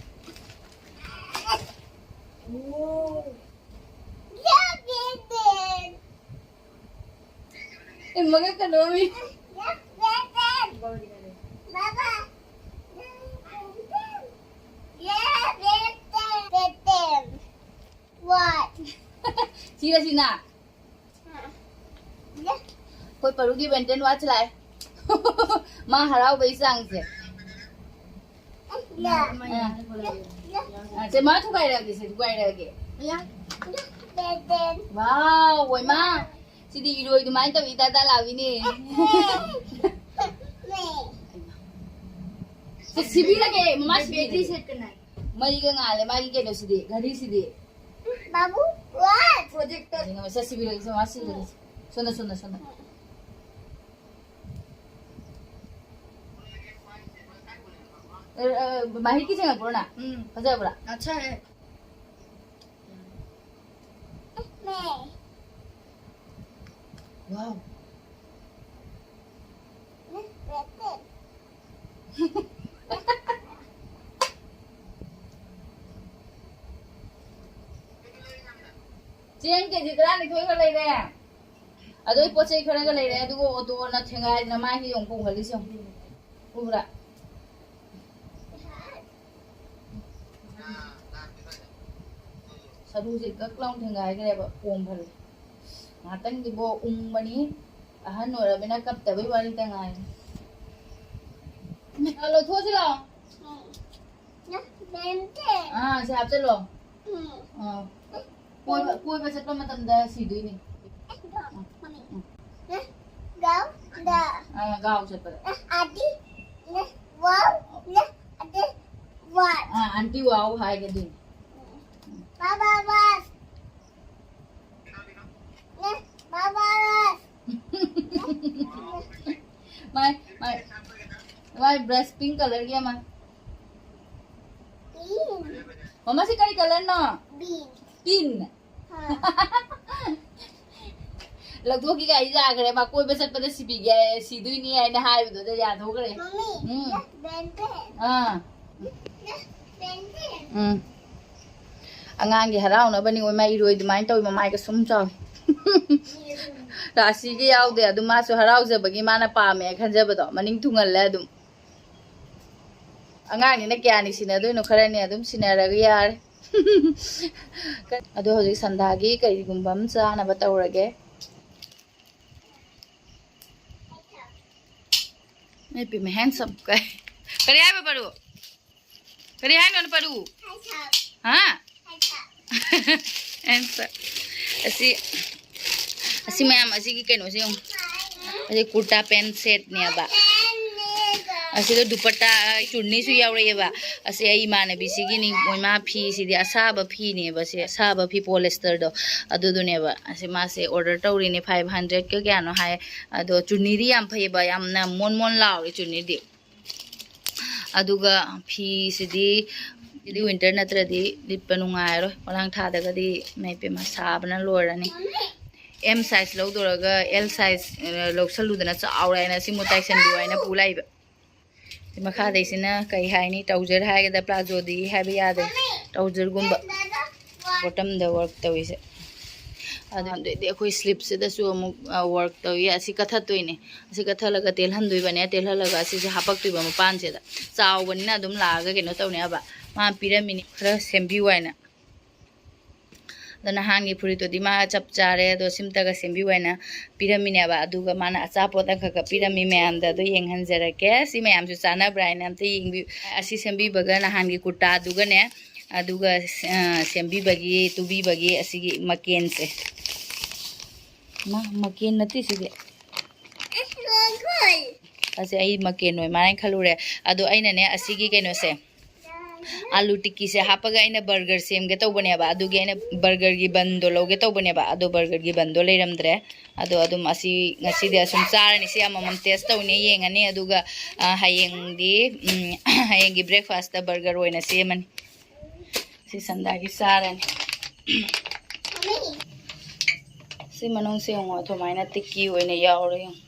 ꯑꯣ꯫ ꯑꯦ, ꯃꯉꯛꯀ ꯅꯣꯝꯃꯤ꯫ What? ꯁꯤꯔ ꯁꯤꯅ? ꯑꯩꯈꯣꯏ ꯄꯔꯨꯒꯤ ꯕꯦꯟꯇꯦꯟ ꯋꯥꯠꯁ ꯂꯥꯛꯑꯦ꯫ ꯃꯥ ꯍꯔꯥꯎꯕꯩ ꯆꯥꯡꯁꯦ꯫ ꯑꯥ꯫ ꯑꯥ, ꯁꯦ, ꯃꯥ ꯊꯨꯒꯥꯏꯔꯛꯑꯒꯦ, ꯁꯦ, ꯊꯨꯒꯥꯏꯔꯛꯑꯒꯦ꯫ ꯋꯥꯎ, ꯍꯣꯏ ꯃꯥ꯫ ꯁꯤꯗꯤ ꯏꯔꯣꯏ ꯑꯗꯨꯃꯥꯏꯅ ꯇꯧꯏ, ꯇꯥ ꯇꯥ ꯂꯥꯎꯏꯅꯦ꯫ ꯁꯦ, ꯁꯤꯕꯤꯔꯒꯦ, ꯃꯃꯥ ꯁꯤꯕꯤꯔꯒꯦ꯫ ꯃꯩꯒ ꯉꯥꯜꯂꯦ, ꯃꯥꯒꯤ ꯀꯩꯅꯣꯁꯤꯗꯤ, ꯘꯔꯤꯁꯤꯗꯤ꯫ ꯕꯥꯕꯨ, what? ꯄ꯭ꯔꯣꯖꯦꯛꯇꯔ꯫ ꯌꯦꯡꯉꯣ, ꯁꯦ, ꯁꯤꯕꯤꯔꯒꯦ, ꯁꯦ, ꯃꯃꯥ ꯁꯤꯕꯤꯔꯒꯦ꯫ ꯁꯣꯝꯗ, ꯁꯣꯝꯗ, ꯁꯣꯝꯗ꯫ ꯑ, ꯑ, ꯃꯍꯤꯛꯀꯤ ꯁꯦꯡꯉꯛꯄ꯭ꯔꯣ ꯅꯪ? ꯎꯝ꯫ ꯐꯖꯕ꯭ꯔꯥ? ꯑꯠꯁꯥ ꯍꯦ꯫ ꯋꯥꯎ꯫ ꯆꯦꯡ ꯀꯦꯖꯤ ꯇꯔꯥꯅꯤꯊꯣꯏꯒ ꯂꯩꯔꯦ꯫ ꯑꯗꯩ ꯄꯣꯠ ꯆꯩ ꯈꯔꯒ ꯂꯩꯔꯦ, ꯑꯗꯨꯒ ꯑꯣꯇꯣꯅ ꯊꯦꯡꯒꯥꯏꯗꯅ ꯃꯥꯒꯤ ꯌꯦꯡꯉꯨ ꯄꯨꯈꯠꯂꯤꯁꯦ ꯌꯦꯡꯉꯨ꯫ ꯎꯕ꯭ꯔꯥ? ꯁꯔꯨꯁꯦ ꯀꯛ ꯂꯥꯎ ꯊꯦꯡꯒꯥꯏꯈ꯭ꯔꯦꯕ, ꯄꯣꯝ ꯐꯜꯂꯦ꯫ ꯉꯥꯏꯍꯥꯛꯇꯪꯗꯤꯕꯣ ꯎꯪꯕꯅꯤ, ꯑꯍꯟ ꯑꯣꯏꯔꯕꯅꯤꯅ ꯀꯞꯇꯕꯩ ꯋꯥꯔꯤꯇ ꯉꯥꯏꯔꯦ꯫ ꯑ, ꯂꯧꯊꯣꯛꯑꯁꯤ ꯂꯥꯛꯑꯣ꯫ ꯅꯪ ꯕꯦꯟꯇꯦ꯫ ꯑꯥ, ꯁꯤ ꯍꯥꯞꯆꯜꯂꯣ꯫ ꯎꯝ꯫ ꯑꯥ꯫ ꯀꯣꯏꯕ ꯀꯣꯏꯕ ꯆꯠꯄ ꯃꯇꯝꯗ ꯁꯤꯗꯣꯏꯅꯤ꯫ Go, the, ꯑꯥ, ꯒꯥꯎ ꯆꯠꯄꯗ꯫ Adi, the, wow, the, the, what? ꯑꯥ, ꯑꯟꯇꯤ ꯋꯥꯎ ꯍꯥꯏꯒꯗꯣꯏꯅꯤ꯫ Baba was. The, Baba was. ꯃꯥꯏ ꯃꯥꯏ ꯃꯥꯏ ꯕ꯭ꯔꯁ ꯄꯤꯡ ꯀꯂꯔꯒꯤ ꯑꯃ꯫ Bean. ꯃꯃꯥ, ꯁꯤ ꯀꯔꯤ ꯀꯂꯔꯅꯣ? Bean. ꯄꯤꯟ꯫ Huh. ꯂꯧꯊꯣꯛꯈꯤꯒ ꯑꯩ ꯌꯥꯈ꯭ꯔꯦ꯫ ꯃꯥ ꯀꯣꯏꯕ ꯆꯠꯄꯗ ꯁꯤꯕꯤꯒꯦ, ꯁꯤꯗꯣꯏꯅꯤ ꯍꯥꯏꯅ ꯍꯥꯏꯕꯗꯨꯗ ꯌꯥꯊꯣꯛꯈ꯭ꯔꯦ꯫ Mommy, Mm. the Ben Ben. Ah. The Ben Ben. ꯎꯝ꯫ ꯑꯉꯥꯡꯒꯤ ꯍꯔꯥꯎꯅꯕꯅꯤ꯫ ꯑꯣꯏ, ꯃꯥ ꯏꯔꯣꯏ ꯑꯗꯨꯃꯥꯏꯅ ꯇꯧꯋꯤ, ꯃꯃꯥꯏꯒ ꯁꯨꯝ ꯆꯥꯎꯋꯤ꯫ ꯔꯥꯁꯤꯒꯤ ꯌꯥꯎꯗꯦ, ꯑꯗꯨ ꯃꯥꯁꯨ ꯍꯔꯥꯎꯖꯕꯒꯤ ꯃꯥꯅ ꯄꯥꯝꯃꯦ ꯈꯟꯖꯕꯗꯣ ꯃꯅꯤꯡ ꯊꯨꯡꯍꯜꯂꯦ ꯑꯗꯨꯝ꯫ ꯑꯉꯥꯡꯅꯤꯅ ꯀꯌꯥꯅꯤ ꯁꯤꯟꯅꯗꯣꯏꯅꯣ, ꯈꯔꯅꯤ ꯑꯗꯨꯝ ꯁꯤꯟꯅꯔꯒ ꯌꯥꯔꯦ꯫ ꯑꯗꯣ ꯍꯧꯖꯤꯛ ꯁꯟꯗꯥꯒꯤ ꯀꯔꯤꯒꯨꯝꯕ ꯑꯃ ꯆꯥꯅꯕ ꯇꯧꯔꯒꯦ꯫ ꯏꯃꯥꯏ ꯄꯦꯝꯃ, handsome ꯀꯥꯏ꯫ ꯀꯔꯤ ꯍꯥꯏꯕ ꯄꯔꯨ? ꯀꯔꯤ ꯍꯥꯏꯅꯣ ꯄꯔꯨ? ꯍꯥ? Handsome꯫ ꯑꯁꯤ ꯑꯁꯤ ꯃꯌꯥꯝ ꯑꯁꯤꯒꯤ ꯀꯩꯅꯣꯁꯦ ꯌꯦꯡꯉꯨ꯫ ꯑꯁꯤ ꯀꯨꯔꯇꯥ ꯄꯦꯟ ꯁꯦꯠꯅꯦꯕ꯫ ꯑꯁꯤꯗ ꯗꯨꯄꯠꯇꯥ ꯆꯨꯔꯅꯤꯁꯨ ꯌꯥꯎꯔꯛꯑꯦꯕ꯫ ꯑꯁꯤ ꯑꯩ ꯏꯃꯥꯟꯅꯕꯤꯁꯤꯒꯤꯅꯤ꯫ ꯃꯣꯏ ꯃꯥ ꯐꯤꯁꯤꯗꯤ ꯑꯁꯥꯕ ꯐꯤꯅꯦꯕ꯫ ꯁꯤ ꯑꯁꯥꯕ ꯐꯤ ꯄꯣꯂꯤꯁꯇꯔꯗꯣ ꯑꯗꯨꯗꯨꯅꯦꯕ꯫ ꯑꯁꯤ ꯃꯥꯁꯦ ꯑꯣꯔꯗꯔ ꯇꯧꯔꯤꯅꯦ, ꯐꯥꯏꯚ ꯍꯟꯗ꯭ꯔꯦꯗꯀ ꯀꯌꯥꯅꯣ ꯍꯥꯏ꯫ ꯑꯗꯣ ꯆꯨꯔꯅꯤꯗꯤ ꯌꯥꯝ ꯐꯩꯌꯦꯕ, ꯌꯥꯝꯅ ꯃꯣꯟ ꯃꯣꯟ ꯂꯥꯎꯔꯦ ꯆꯨꯔꯅꯤꯗꯤ꯫ ꯑꯗꯨꯒ ꯐꯤꯁꯤꯗꯤ ꯁꯤꯗꯤ ꯋꯤꯟꯇꯔ ꯅꯠꯇ꯭ꯔꯗꯤ ꯂꯤꯠꯄ ꯅꯨꯡꯉꯥꯏꯔꯣꯏ꯫ ꯃꯊꯪ ꯊꯥꯗꯒꯗꯤ ꯏꯃꯥꯏ ꯄꯦꯝꯃ ꯁꯥꯕꯅ ꯂꯣꯏꯔꯅꯤ꯫ ꯑꯦꯝ ꯁꯥꯏꯖ ꯂꯧꯗꯣꯔꯒ ꯑꯦꯜ ꯁꯥꯏꯖ ꯂꯧꯁꯜꯂꯨꯗꯅ ꯆꯥꯎꯔꯦ ꯍꯥꯏꯅ ꯁꯤꯃꯨꯛ ꯇꯥꯏꯁꯟꯕꯤꯌꯨ ꯍꯥꯏꯅ ꯄꯨ ꯂꯥꯛꯏꯕ꯫ ꯁꯤ ꯃꯈꯥꯗꯩꯁꯤꯅ ꯀꯩ ꯍꯥꯏꯅꯤ, ꯇꯧꯖꯔ ꯍꯥꯏꯒꯗ꯭ꯔꯥ, ꯄ꯭ꯂꯥꯖꯣꯗꯤ ꯍꯥꯏꯕ ꯌꯥꯗ꯭ꯔꯦ, ꯇꯧꯖꯔꯒꯨꯝꯕ꯫ ꯕꯣꯇꯝꯗ ꯋꯥꯔꯛ ꯇꯧꯔꯤꯁꯦ꯫ ꯑꯗꯨꯗꯩꯗꯤ ꯑꯩꯈꯣꯏ ꯁ꯭ꯂꯤꯞꯁꯤꯗꯁꯨ ꯑꯃꯨꯛ ꯋꯥꯔꯛ ꯇꯧꯏ꯫ ꯑꯁꯤ ꯀꯠꯊꯠꯇꯣꯏꯅꯦ꯫ ꯑꯁꯤ ꯀꯠꯊꯠꯂꯒ ꯇꯦꯜꯍꯟꯗꯣꯏꯕꯅꯦ꯫ ꯇꯦꯜꯍꯜꯂꯒ ꯑꯁꯤꯁꯦ ꯍꯥꯄꯛꯇꯣꯏꯕ ꯃꯄꯥꯟꯁꯤꯗ꯫ ꯆꯥꯎꯕꯅꯤꯅ ꯑꯗꯨꯝ ꯂꯥꯛꯑꯒ ꯀꯩꯅꯣ ꯇꯧꯅꯦꯕ꯫ ꯃꯥ ꯄꯤꯔꯝꯃꯤꯅꯤ ꯈꯔ ꯁꯦꯝꯕꯤꯌꯨ ꯍꯥꯏꯅ꯫ ꯑꯗꯣ ꯅꯍꯥꯟꯒꯤ ꯐꯨꯔꯤꯠꯇꯨꯗꯤ ꯃꯥ ꯆꯞ ꯆꯥꯔꯦ, ꯑꯗꯣ ꯁꯤꯝꯇꯒ ꯁꯦꯝꯕꯤꯌꯨ ꯍꯥꯏꯅ ꯄꯤꯔꯝꯃꯤꯅꯦꯕ꯫ ꯑꯗꯨꯒ ꯃꯥꯅ ꯑꯆꯥꯄꯣꯠ ꯑꯃꯈꯛꯀ ꯄꯤꯔꯝꯃꯤ ꯃꯌꯥꯝꯗ꯫ ꯑꯗꯣ ꯌꯦꯡꯍꯟꯖꯔꯛꯀꯦ꯫ ꯁꯤ ꯃꯌꯥꯝꯁꯨ ꯆꯥꯅꯕ꯭ꯔꯥ ꯍꯥꯏꯅ ꯑꯝꯇ ꯌꯦꯡꯕꯤꯌꯨ꯫ ꯑꯁꯤ ꯁꯦꯝꯕꯤꯕꯒ ꯅꯍꯥꯟꯒꯤ ꯀꯨꯔꯇꯥꯗꯨꯒꯅꯦ, ꯑꯗꯨꯒ ꯑ, ꯁꯦꯝꯕꯤꯕꯒꯤ, ꯇꯨꯕꯤꯕꯒꯤ ꯑꯁꯤꯒꯤ ꯃꯀꯦꯟꯁꯦ, ꯃꯥ ꯃꯀꯦꯟ ꯅꯠꯇꯦ ꯁꯤꯗꯤ, ꯑꯁꯤ ꯑꯩ ꯃꯀꯦꯟ ꯑꯣꯏ ꯃꯥꯜꯂꯦꯅ ꯈꯜꯂꯨꯔꯦ꯫ ꯑꯗꯣ ꯑꯩꯅꯅꯦ ꯑꯁꯤꯒꯤ ꯀꯩꯅꯣꯁꯦ, ꯑꯥꯂꯨ ꯇꯤꯛꯀꯤꯁꯦ ꯍꯥꯞꯄꯒ ꯑꯩꯅ ꯕꯔꯒꯔ ꯁꯦꯝꯒꯦ ꯇꯧꯕꯅꯦꯕ꯫ ꯑꯗꯨꯒꯤ ꯑꯩꯅ ꯕꯔꯒꯔꯒꯤ ꯕꯟꯗꯣ ꯂꯧꯒꯦ ꯇꯧꯕꯅꯦꯕ꯫ ꯑꯗꯣ ꯕꯔꯒꯔꯒꯤ ꯕꯟꯗꯣ ꯂꯩꯔꯝꯗ꯭ꯔꯦ꯫ ꯑꯗꯣ ꯑꯗꯨꯝ ꯑꯁꯤ ꯉꯁꯤꯗꯤ ꯑꯁꯨꯝ ꯆꯥꯔꯅꯤ꯫ ꯁꯤ ꯑꯃꯃꯝ ꯇꯦꯁ ꯇꯧꯅꯤ, ꯌꯦꯡꯉꯅꯤ꯫ ꯑꯗꯨꯒ ꯑ, ꯍꯌꯦꯡꯗꯤ ꯎꯝ, ꯍꯌꯦꯡꯒꯤ ꯕ꯭ꯔꯦꯛꯐꯥꯁꯇ ꯕꯔꯒꯔ ꯑꯣꯏꯅ ꯁꯦꯝꯃꯅꯤ꯫ ꯁꯤ ꯁꯟꯗꯥꯒꯤ ꯆꯥꯔꯅꯤ꯫ ꯁꯤ ꯃꯅꯨꯡꯁꯦ ꯌꯦꯡꯉꯣ, ꯑꯗꯨꯃꯥꯏꯅ ꯇꯤꯛꯀꯤ ꯑꯣꯏꯅ ꯌꯥꯎꯔꯦ ꯌꯦꯡꯉꯣ꯫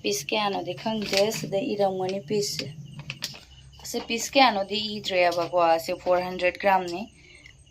ꯄꯤꯁ ꯀꯌꯥꯅꯣꯗꯤ ꯈꯪꯗꯦ, ꯁꯤꯗ ꯏꯔꯝꯒꯅꯤ ꯄꯤꯁꯁꯦ꯫ ꯑꯁꯤ ꯄꯤꯁ ꯀꯌꯥꯅꯣꯗꯤ ꯏꯗ꯭ꯔꯦꯕꯀꯣ꯫ ꯑꯁꯤ ꯐꯣꯔ ꯍꯟꯗ꯭ꯔꯦꯠ ꯒ꯭ꯔꯥꯝꯅꯤ꯫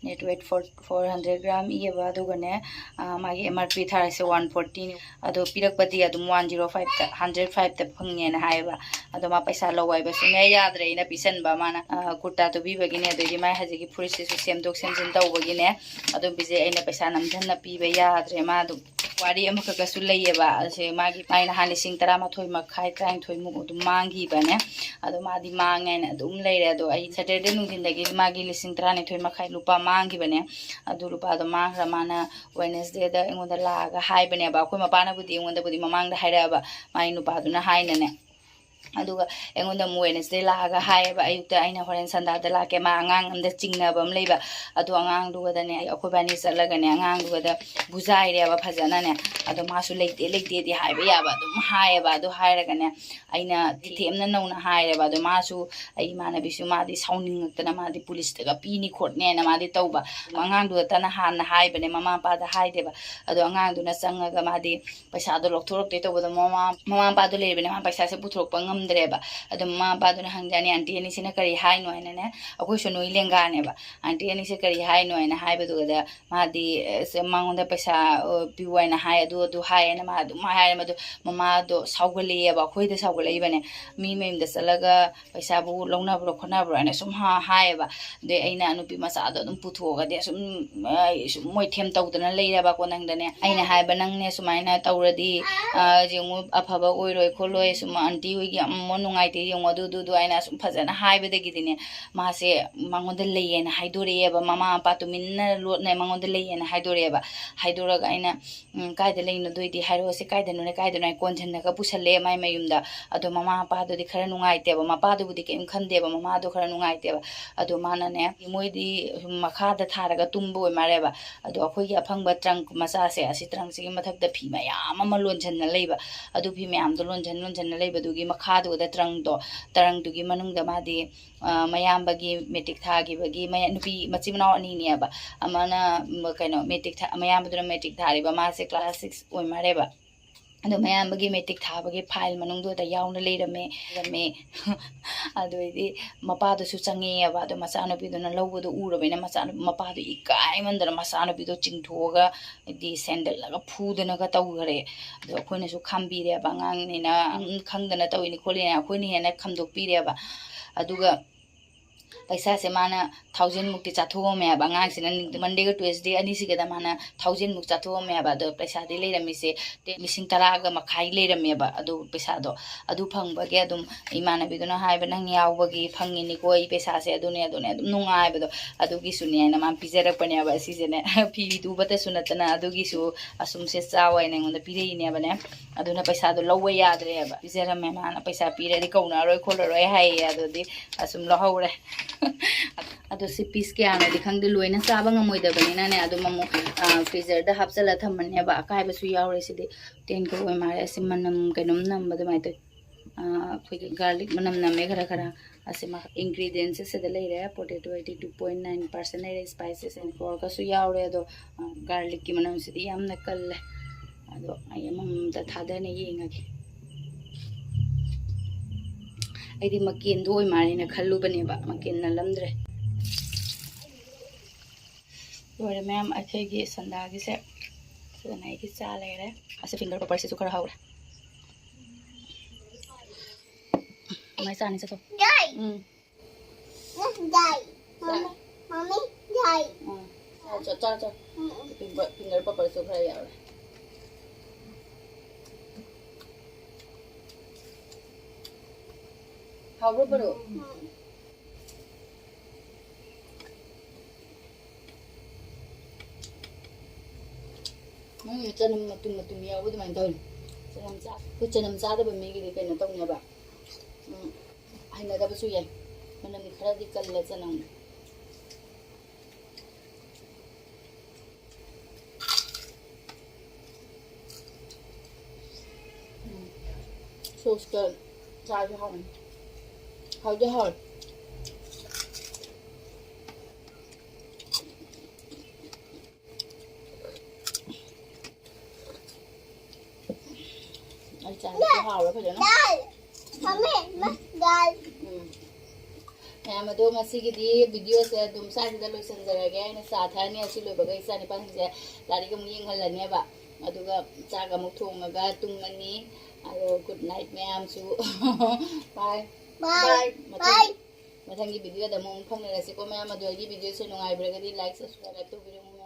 Net weight four hundred gram ꯏꯌꯦꯕ꯫ ꯑꯗꯨꯒꯅꯦ, ꯑ, ꯃꯥꯒꯤ ꯑꯦꯝ ꯑꯥꯔ ꯄꯤ ꯊꯥꯔꯤꯁꯦ ꯋꯥꯟ ꯐꯣꯔꯇꯤꯅꯤ꯫ ꯑꯗꯣ ꯄꯤꯔꯛꯄꯗꯤ ꯑꯗꯨꯝ ꯋꯥꯟ ꯖꯤꯔꯣ ꯐꯥꯏꯚꯇ, ꯍꯟꯗ꯭ꯔꯦꯠ ꯐꯥꯏꯚꯇ ꯐꯪꯉꯦꯅ ꯍꯥꯏꯌꯦꯕ꯫ ꯑꯗꯣ ꯃꯥ ꯄꯩꯁꯥ ꯂꯧ ꯍꯥꯏꯕ ꯁꯨꯡꯌꯥ ꯌꯥꯗ꯭ꯔꯦ꯫ ꯑꯩꯅ ꯄꯤꯁꯟꯕ ꯃꯥꯅ, ꯑ, ꯀꯨꯔꯇꯥ ꯇꯨꯕꯤꯕꯒꯤꯅꯦ, ꯑꯗꯩꯗꯤ ꯃꯥꯏ ꯍꯧꯖꯤꯛꯀꯤ ꯐꯨꯔꯤꯠꯁꯤꯁꯨ ꯁꯦꯝꯗꯣꯛ ꯁꯦꯝꯖꯤꯟ ꯇꯧꯕꯒꯤꯅꯦ꯫ ꯑꯗꯨꯝ ꯄꯤꯖꯩ꯫ ꯑꯩꯅ ꯄꯩꯁꯥ ꯅꯝꯁꯤꯟꯅ ꯄꯤꯕ ꯌꯥꯗ꯭ꯔꯦ꯫ ꯃꯥ ꯑꯗꯨꯝ ꯋꯥꯔꯤ ꯑꯃꯈꯛꯀꯁꯨ ꯂꯩꯌꯦꯕ꯫ ꯑꯁꯦ ꯃꯥꯒꯤ, ꯃꯥꯏ ꯅꯍꯥꯟ ꯂꯤꯁꯤꯡ ꯇꯔꯥꯃꯥꯊꯣꯏ ꯃꯈꯥꯏ, ꯇꯔꯥꯅꯤꯊꯣꯏꯃꯨꯛ ꯑꯗꯨꯝ ꯃꯥꯡꯈꯤꯕꯅꯦ꯫ ꯑꯗꯣ ꯃꯥꯗꯤ ꯃꯥꯡꯉꯦꯅ ꯑꯗꯨꯝ ꯂꯩꯔꯦ꯫ ꯑꯗꯣ ꯑꯩ ꯁꯦꯇꯔꯗꯦ ꯅꯨꯡꯊꯤꯟꯗꯒꯤ ꯃꯥꯒꯤ ꯂꯤꯁꯤꯡ ꯇꯔꯥꯅꯤꯊꯣꯏ ꯃꯈꯥꯏ ꯂꯨꯄꯥ ꯃꯥꯡꯈꯤꯕꯅꯦ꯫ ꯑꯗꯨ ꯂꯨꯄꯥꯗꯣ ꯃꯥꯡꯈ꯭ꯔ ꯃꯥꯅ ꯋꯦꯅꯁꯗꯦꯗ ꯑꯩꯉꯣꯟꯗ ꯂꯥꯛꯑꯒ ꯍꯥꯏꯕꯅꯦꯕ꯫ ꯑꯩꯈꯣꯏ ꯃꯄꯥꯅꯕꯨꯗꯤ ꯑꯩꯉꯣꯟꯗꯕꯨꯗꯤ ꯃꯃꯥꯡꯗ ꯍꯥꯏꯔꯛꯑꯕ, ꯃꯥꯏ ꯅꯨꯄꯥꯗꯨꯅ ꯍꯥꯏꯅꯅꯦ꯫ ꯑꯗꯨꯒ ꯑꯩꯉꯣꯟꯗ ꯑꯃꯨꯛ ꯋꯦꯅꯁꯗꯦ ꯂꯥꯛꯑꯒ ꯍꯥꯏꯌꯦꯕ, ꯑꯌꯨꯛꯇ ꯑꯩꯅ ꯍꯣꯔꯦꯟ ꯁꯟꯗꯥꯗ ꯂꯥꯛꯀꯦ, ꯃꯥ ꯑꯉꯥꯡ ꯑꯝꯗ ꯆꯤꯡꯅꯕ ꯑꯃ ꯂꯩꯕ꯫ ꯑꯗꯣ ꯑꯉꯥꯡꯗꯨꯒꯗꯅꯦ ꯑꯩꯈꯣꯏꯕꯥꯅꯤ ꯆꯠꯂꯒꯅꯦ ꯑꯉꯥꯡꯗꯨꯒꯗ ꯕꯨꯖꯥꯏꯔꯦꯕ ꯐꯖꯅꯅꯦ꯫ ꯑꯗꯣ ꯃꯥꯁꯨ ꯂꯩꯇꯦ ꯂꯩꯇꯦꯗꯤ ꯍꯥꯏꯕ ꯌꯥꯕ ꯑꯗꯨꯝ ꯍꯥꯏꯌꯦꯕ꯫ ꯑꯗꯨ ꯍꯥꯏꯔꯒꯅꯦ ꯑꯩꯅ ꯊꯦꯝꯅ ꯅꯧꯅ ꯍꯥꯏꯔꯦꯕ꯫ ꯑꯗꯣ ꯃꯥꯁꯨ, ꯑꯩ ꯏꯃꯥꯟꯅꯕꯤꯁꯨ, ꯃꯥꯗꯤ ꯁꯥꯎꯅꯤꯡꯉꯛꯇꯅ ꯃꯥꯗꯤ ꯄꯨꯂꯤꯁꯇꯒ ꯄꯤꯅꯤ ꯈꯣꯠꯅꯦꯅ ꯃꯥꯗꯤ ꯇꯧꯕ꯫ ꯑꯉꯥꯡꯗꯨꯗꯇꯅ ꯍꯥꯟꯅ ꯍꯥꯏꯕꯅꯦ, ꯃꯃꯥ ꯃꯄꯥꯗ ꯍꯥꯏꯗꯦꯕ꯫ ꯑꯗꯣ ꯑꯉꯥꯡꯗꯨꯅ ꯆꯪꯉꯒ ꯃꯥꯗꯤ ꯄꯩꯁꯥꯗꯣ ꯂꯧꯊꯣꯔꯛꯇꯣꯏ ꯇꯧꯕꯗ ꯃꯃꯥ, ꯃꯃꯥ ꯃꯄꯥꯗꯣ ꯂꯩꯔꯕꯅꯦ, ꯃꯥ ꯄꯩꯁꯥꯁꯦ ꯄꯨꯊꯣꯔꯛꯄ ꯉꯝꯗ꯭ꯔꯦꯕ꯫ ꯑꯗꯣ ꯃꯃꯥ ꯃꯄꯥꯗꯨꯅ ꯍꯪꯖꯥꯅꯤ, "ꯑꯟꯇꯤ ꯑꯅꯤꯁꯤꯅ ꯀꯔꯤ ꯍꯥꯏꯅꯣ?" ꯍꯥꯏꯅꯅꯦ꯫ ꯑꯩꯈꯣꯏꯁꯨ ꯅꯣꯏ ꯂꯦꯡꯒꯥꯅꯦꯕ꯫ "ꯑꯟꯇꯤ ꯑꯅꯤꯁꯦ ꯀꯔꯤ ꯍꯥꯏꯅꯣ?" ꯍꯥꯏꯅ ꯍꯥꯏꯕꯗꯨꯗ ꯃꯥꯗꯤ, ꯑ, ꯁꯦ ꯃꯉꯣꯟꯗ ꯄꯩꯁꯥ, ꯑ, ꯄꯤꯌꯨ ꯍꯥꯏꯅ ꯍꯥꯏ, ꯑꯗꯨ, ꯑꯗꯨ ꯍꯥꯏꯌꯦꯅ ꯃꯥ ꯑꯗꯨꯝ ꯍꯥꯏꯔꯦ꯫ ꯃꯗꯨ ꯃꯃꯥꯗꯣ ꯁꯥꯎꯒꯠꯂꯛꯑꯦꯕ, ꯑꯩꯈꯣꯏꯗ ꯁꯥꯎꯒꯠꯂꯛꯏꯕꯅꯦ꯫ "ꯃꯤ ꯃꯌꯨꯝꯗ ꯆꯠꯂꯒ ꯄꯩꯁꯥꯕꯨ ꯂꯧꯅꯕ꯭ꯔꯣ ꯈꯣꯠꯅꯕ꯭ꯔꯣ?" ꯍꯥꯏꯅ ꯁꯨꯝ ꯍꯥ-, ꯍꯥꯏꯌꯦꯕ꯫ ꯑꯗꯩ ꯑꯩꯅ ꯅꯨꯄꯤ ꯃꯆꯥꯗꯣ ꯑꯗꯨꯝ ꯄꯨꯊꯣꯛꯑꯒꯗꯤ ꯑꯁꯨꯝ, ꯑ, ꯁꯨꯝ ꯃꯣꯏ ꯊꯦꯝ ꯇꯧꯗꯅ ꯂꯩꯔꯕꯀꯣ ꯅꯪꯗꯅꯦ꯫ ꯑꯩꯅ ꯍꯥꯏꯕ, "ꯅꯪꯅꯦ ꯁꯨꯃꯥꯏꯅ ꯇꯧꯔꯗꯤ, ꯑ, ꯌꯦꯡꯉꯨ, ꯑꯐꯕ ꯑꯣꯏꯔꯣꯏ ꯈꯣꯠꯂꯣꯏ, ꯁꯨꯝ ꯑꯟꯇꯤ ꯍꯣꯏꯒꯤ "ꯃꯣ ꯅꯨꯡꯉꯥꯏꯇꯦ ꯌꯦꯡꯉꯣ ꯑꯗꯨ ꯑꯗꯨ ꯑꯗꯨ" ꯍꯥꯏꯅ ꯑꯁꯨꯝ ꯐꯖꯅ ꯍꯥꯏꯕꯗꯒꯤꯗꯤꯅꯦ, ꯃꯥꯁꯦ ꯃꯉꯣꯟꯗ ꯂꯩꯌꯦꯅ ꯍꯥꯏꯗꯣꯔꯛꯑꯦꯕ꯫ ꯃꯃꯥ ꯃꯄꯥ ꯇꯨꯃꯤꯟꯅ ꯂꯣꯠꯅ ꯃꯉꯣꯟꯗ ꯂꯩꯌꯦꯅ ꯍꯥꯏꯗꯣꯔꯛꯑꯦꯕ꯫ ꯍꯥꯏꯗꯣꯔꯒ ꯑꯩꯅ, "ꯎꯝ, ꯀꯥꯏꯗ ꯂꯩꯅꯣ? ꯑꯗꯨꯏꯗꯤ ꯍꯥꯏꯔꯛꯑꯣꯁꯦ, ꯀꯥꯏꯗꯅꯣꯅꯦ, ꯀꯥꯏꯗꯅꯣ?" ꯍꯥꯏ ꯀꯣꯟꯁꯤꯟꯅꯒ ꯄꯨꯁꯜꯂꯦ ꯃꯥꯏ ꯃꯌꯨꯝꯗ꯫ ꯑꯗꯣ ꯃꯃꯥ ꯃꯄꯥꯗꯨꯗꯤ ꯈꯔ ꯅꯨꯡꯉꯥꯏꯇꯦꯕ, ꯃꯄꯥꯗꯨꯕꯨꯗꯤ ꯀꯩꯝ ꯈꯟꯗꯦꯕ, ꯃꯃꯥꯗꯣ ꯈꯔ ꯅꯨꯡꯉꯥꯏꯇꯦꯕ꯫ ꯑꯗꯣ ꯃꯥꯅꯅꯦ, ꯃꯣꯏꯗꯤ ꯃꯈꯥꯗ ꯊꯥꯔꯒ ꯇꯨꯝꯕ ꯑꯣꯏ ꯃꯥꯜꯂꯦꯕ꯫ ꯑꯗꯣ ꯑꯩꯈꯣꯏꯒꯤ ꯑꯐꯪꯕ ꯇ꯭ꯔꯪꯛ ꯃꯆꯥꯁꯦ, ꯑꯁꯤ ꯇ꯭ꯔꯪꯛꯁꯤꯒꯤ ꯃꯊꯛꯇ ꯐꯤ ꯃꯌꯥꯝ ꯑꯃ ꯂꯣꯟꯁꯤꯟꯅ ꯂꯩꯕ꯫ ꯑꯗꯨ ꯐꯤ ꯃꯌꯥꯝꯗꯣ ꯂꯣꯟꯁꯤꯟ ꯂꯣꯟꯁꯤꯟꯅ ꯂꯩꯕꯗꯨꯒꯤ ꯃꯈꯥꯗꯨꯗ ꯇ꯭ꯔꯪꯛꯇꯣ, ꯇ꯭ꯔꯪꯛꯇꯨꯒꯤ ꯃꯅꯨꯡꯗ ꯃꯥꯗꯤ, ꯑ, ꯃꯌꯥꯝꯕꯒꯤ ꯃꯦꯇ꯭ꯔꯤꯛ ꯊꯥꯈꯤꯕꯒꯤ ꯃꯌꯥ-, ꯅꯨꯄꯤ ꯃꯆꯤꯟ ꯃꯅꯥꯎ ꯑꯅꯤꯅꯦꯕ꯫ ꯑꯃꯅ, ꯎꯝ, ꯀꯩꯅꯣ, ꯃꯦꯇ꯭ꯔꯤꯛ ꯊꯥ-, ꯃꯌꯥꯝꯕꯗꯨꯅ ꯃꯦꯇ꯭ꯔꯤꯛ ꯊꯥꯔꯤꯕ, ꯃꯥꯁꯦ ꯀ꯭ꯂꯥꯁ ꯁꯤꯛꯁ ꯑꯣꯏ ꯃꯥꯜꯂꯦꯕ꯫ ꯑꯗꯣ ꯃꯌꯥꯝꯕꯒꯤ ꯃꯦꯇ꯭ꯔꯤꯛ ꯊꯥꯕꯒꯤ ꯐꯥꯏꯜ ꯃꯅꯨꯡꯗꯨꯗ ꯌꯥꯎꯅ ꯂꯩꯔꯝꯃꯦ, ꯂꯩꯔꯝꯃꯦ꯫ ꯑꯗꯨꯗꯩꯗꯤ ꯃꯄꯥꯗꯨꯁꯨ ꯆꯪꯉꯛꯑꯦꯕ꯫ ꯑꯗꯣ ꯃꯆꯥꯅꯨꯄꯤꯗꯨꯅ ꯂꯧꯕꯗꯣ ꯎꯔꯕꯅꯤꯅ ꯃꯆꯥꯅꯨ-, ꯃꯄꯥꯗꯣ ꯏꯀꯥꯏꯃꯟꯗꯅ ꯃꯆꯥꯅꯨꯄꯤꯗꯣ ꯆꯤꯡꯊꯣꯛꯑꯒ, ꯍꯥꯏꯗꯤ, ꯁꯦꯟꯗꯜꯂꯒ ꯐꯨꯗꯅꯒ ꯇꯧꯈꯔꯦ꯫ ꯑꯗꯣ ꯑꯩꯈꯣꯏꯅꯁꯨ ꯈꯥꯝꯕꯤꯔꯦꯕ, "ꯑꯉꯥꯡꯅꯤꯅ, ꯎꯝ, ꯈꯪꯗꯅ ꯇꯧꯔꯤꯅꯤ ꯈꯣꯠꯂꯤꯅꯤ", ꯑꯩꯈꯣꯏꯅ ꯍꯦꯟꯅ ꯈꯥꯝꯗꯣꯛꯄꯤꯔꯦꯕ꯫ ꯑꯗꯨꯒ ꯄꯩꯁꯥꯁꯦ ꯃꯥꯅ ꯊꯥꯎꯖꯟꯃꯨꯛꯇꯤ ꯆꯥꯊꯣꯛꯑꯝꯃꯦ ꯍꯥꯏꯕ꯫ ꯑꯉꯥꯡꯁꯤꯅ ꯅꯤꯡ-, ꯃꯟꯗꯦꯒ ꯇꯨꯋꯦꯁꯗꯦ ꯑꯅꯤꯁꯤꯒꯗ ꯃꯥꯅ ꯊꯥꯎꯖꯟꯃꯨꯛ ꯆꯥꯊꯣꯛꯑꯝꯃꯦ ꯍꯥꯏꯕ꯫ ꯑꯗꯣ ꯄꯩꯁꯥꯗꯤ ꯂꯩꯔꯝꯃꯤꯁꯦ ꯇꯦ-, ꯂꯤꯁꯤꯡ ꯇꯔꯥꯒ ꯃꯈꯥꯏ ꯂꯩꯔꯝꯃꯦꯕ꯫ ꯑꯗꯨ ꯄꯩꯁꯥꯗꯣ, ꯑꯗꯨ ꯐꯪꯕꯒꯤ ꯑꯗꯨꯝ ꯏꯃꯥꯟꯅꯕꯤꯗꯨꯅ ꯍꯥꯏꯕ, "ꯅꯪ ꯌꯥꯎꯕꯒꯤ ꯐꯪꯉꯤꯅꯤꯀꯣ ꯑꯩ ꯄꯩꯁꯥꯁꯦ", ꯑꯗꯨꯅꯦ, ꯑꯗꯨꯅꯦ, ꯑꯗꯨꯝ ꯅꯨꯡꯉꯥꯏꯕꯗꯣ꯫ ꯑꯗꯨꯒꯤꯁꯨꯅꯦ ꯍꯥꯏꯅ ꯃꯥꯅ ꯄꯤꯖꯔꯛꯄꯅꯦꯕ꯫ ꯁꯤꯁꯦꯅꯦ, ꯐꯤ ꯇꯨꯕꯇꯁꯨ ꯅꯠꯇꯅ ꯑꯗꯨꯒꯤꯁꯨ ꯑꯁꯨꯝꯁꯦ ꯆꯥꯎ ꯍꯥꯏꯅ ꯑꯩꯉꯣꯟꯗ ꯄꯤꯔꯛꯏꯅꯦꯕꯅꯦ꯫ ꯑꯗꯨꯅ ꯄꯩꯁꯥꯗꯣ ꯂꯧꯕ ꯌꯥꯗ꯭ꯔꯦꯕ꯫ ꯄꯤꯖꯔꯝꯃꯦ, ꯃꯥꯅ ꯄꯩꯁꯥ ꯄꯤꯔꯗꯤ ꯀꯧꯅꯔꯣꯏ ꯈꯣꯠꯂꯔꯣꯏ ꯍꯥꯏꯌꯦ꯫ ꯑꯗꯨꯗꯤ ꯑꯁꯨꯝ ꯂꯧꯍꯧꯔꯦ꯫ ꯑꯗꯣ ꯁꯤ ꯄꯤꯁ ꯀꯌꯥꯅꯣꯗꯤ ꯈꯪꯗꯦ, ꯂꯣꯏꯅ ꯆꯥꯕ ꯉꯝꯃꯣꯏꯗꯕꯅꯤꯅꯅꯦ, ꯑꯗꯨꯝ ꯑꯃꯨꯛ, ꯑ, ꯐ꯭ꯔꯤꯖꯔꯗ ꯍꯥꯞꯆꯜꯂ ꯊꯝꯃꯅꯦꯕ꯫ ꯑꯀꯥꯏꯕꯁꯨ ꯌꯥꯎꯔꯦ ꯁꯤꯗꯤ꯫ ꯇꯦꯟ ꯀꯣ ꯑꯣꯏ ꯃꯥꯜꯂꯦ꯫ ꯑꯁꯤ ꯃꯅꯝ ꯀꯩꯅꯣꯝ ꯅꯝꯕ ꯑꯗꯨꯃꯥꯏꯅ ꯇꯧꯋꯤ꯫ ꯑ, ꯑꯩꯈꯣꯏꯒꯤ ꯒꯥꯔꯂꯤꯛ ꯃꯅꯝ ꯅꯝꯃꯦ ꯈꯔ ꯈꯔ꯫ ꯑꯁꯤ ꯃꯥ-, ingredients ꯁꯤꯗ ꯂꯩꯔꯦ꯫ Potato eighty two point nine percent ꯂꯩꯔꯦ, spices and pork ꯀꯁꯨ ꯌꯥꯎꯔꯦ꯫ ꯑꯗꯣ, ꯑ, ꯒꯥꯔꯂꯤꯛꯀꯤ ꯃꯅꯝꯁꯤꯗꯤ ꯌꯥꯝꯅ ꯀꯜꯂꯦ꯫ ꯑꯗꯣ ꯑꯩ ꯑꯃꯃꯝꯇ ꯊꯥꯗꯅ ꯌꯦꯡꯉꯒꯦ꯫ ꯑꯩꯗꯤ ꯃꯀꯦꯟꯗꯣ ꯑꯣꯏ ꯃꯥꯜꯂꯦꯅ ꯈꯜꯂꯨꯕꯅꯦꯕ, ꯃꯀꯦꯟ ꯅꯜꯂꯝꯗ꯭ꯔꯦ꯫ ꯂꯣꯏꯔꯦ ꯃꯌꯥꯝ, ꯑꯩꯈꯣꯏꯒꯤ ꯁꯟꯗꯥꯒꯤꯁꯦ꯫ ꯁꯤꯗꯅ ꯑꯩꯒꯤ ꯆꯥ ꯂꯩꯔꯦ꯫ ꯑꯁꯤ finger popper ꯁꯤꯁꯨ ꯈꯔ ꯍꯧꯔꯦ꯫ ꯃꯥꯏ ꯆꯥꯅꯤ ꯆꯠꯊꯣꯛ꯫ ꯌꯥꯏ꯫ ꯎꯝ꯫ ꯌꯥꯏ꯫ ꯃꯝꯃꯤ, ꯃꯝꯃꯤ, ꯌꯥꯏ꯫ ꯎꯝ꯫ ꯆꯥ, ꯆꯥ, ꯆꯥ, ꯆꯥ꯫ ꯎꯝ, ꯎꯝ꯫ Finger, finger popper ꯁꯨ ꯈꯔ ꯌꯥꯎꯔꯦ꯫ ꯍꯥꯎꯕ꯭ꯔꯣ, ꯄꯔꯨ? ꯎꯝ꯫ ꯅꯪꯅ ꯆꯅꯝ ꯃꯇꯨꯝ ꯃꯇꯨꯝ ꯌꯥꯎꯕ ꯑꯗꯨꯃꯥꯏꯅ ꯇꯧꯔꯤ꯫ ꯆꯅꯝ ꯆꯥ-, ꯑꯩꯈꯣꯏ ꯆꯅꯝ ꯆꯥꯗꯕ ꯃꯤꯒꯤꯗꯤ ꯀꯩꯅꯣ ꯇꯧꯅꯦꯕ꯫ ꯎꯝ, ꯍꯩꯅꯗꯕꯁꯨ ꯌꯥꯏ꯫ ꯃꯅꯝ ꯈꯔꯗꯤ ꯀꯜꯂꯦ ꯆꯅꯝ꯫ ꯎꯝ꯫ ꯁꯣꯁꯀ ꯆꯥꯔꯁꯨ ꯍꯥꯎꯕꯅꯤ꯫ ꯍꯥꯎꯗꯤ ꯍꯥꯎꯋꯦ꯫ ꯑꯩ ꯆꯥꯔꯁꯨ ꯍꯥꯎꯔꯦ ꯐꯖꯅ꯫ ꯗꯥꯜ꯫ ꯊꯝꯃꯦ, ꯃꯥ, ꯗꯥꯜ꯫ ꯎꯝ꯫ ꯃꯌꯥꯝ ꯑꯗꯣ ꯉꯁꯤꯒꯤꯗꯤ ꯚꯤꯗꯤꯑꯣꯁꯦ ꯑꯗꯨꯝ ꯁ꯭ꯋꯥꯏꯁꯤꯗ ꯂꯣꯏꯁꯤꯟꯖꯔꯒꯦ꯫ ꯑꯩꯅ ꯆꯥ ꯊꯛꯑꯅꯤ, ꯑꯁꯤ ꯂꯣꯏꯕꯒ ꯏꯆꯥ ꯅꯤꯄꯥꯁꯤꯡꯁꯦ ꯂꯥꯏꯔꯤꯛ ꯑꯃꯨꯛ ꯌꯦꯡꯍꯜꯂꯅꯦꯕ꯫ ꯑꯗꯨꯒ ꯆꯥꯛ ꯑꯃꯨꯛ ꯊꯣꯡꯉꯒ ꯇꯨꯝꯃꯅꯤ꯫ ꯑꯗꯣ good night ꯃꯌꯥꯝꯁꯨ꯫ Bye꯫ Bye꯫ Bye꯫ ꯃꯊꯪ-, bye꯫ ꯃꯊꯪꯒꯤ ꯚꯤꯗꯤꯑꯣꯗ ꯑꯃꯨꯛ ꯐꯪꯅꯔꯁꯤꯀꯣ ꯃꯌꯥꯝ꯫ ꯑꯗꯣ ꯑꯩꯒꯤ ꯚꯤꯗꯤꯑꯣꯁꯦ ꯅꯨꯡꯉꯥꯏꯕꯤꯔꯒꯗꯤ like, subscribe ꯇꯧꯕꯤꯔꯝꯃꯨ꯫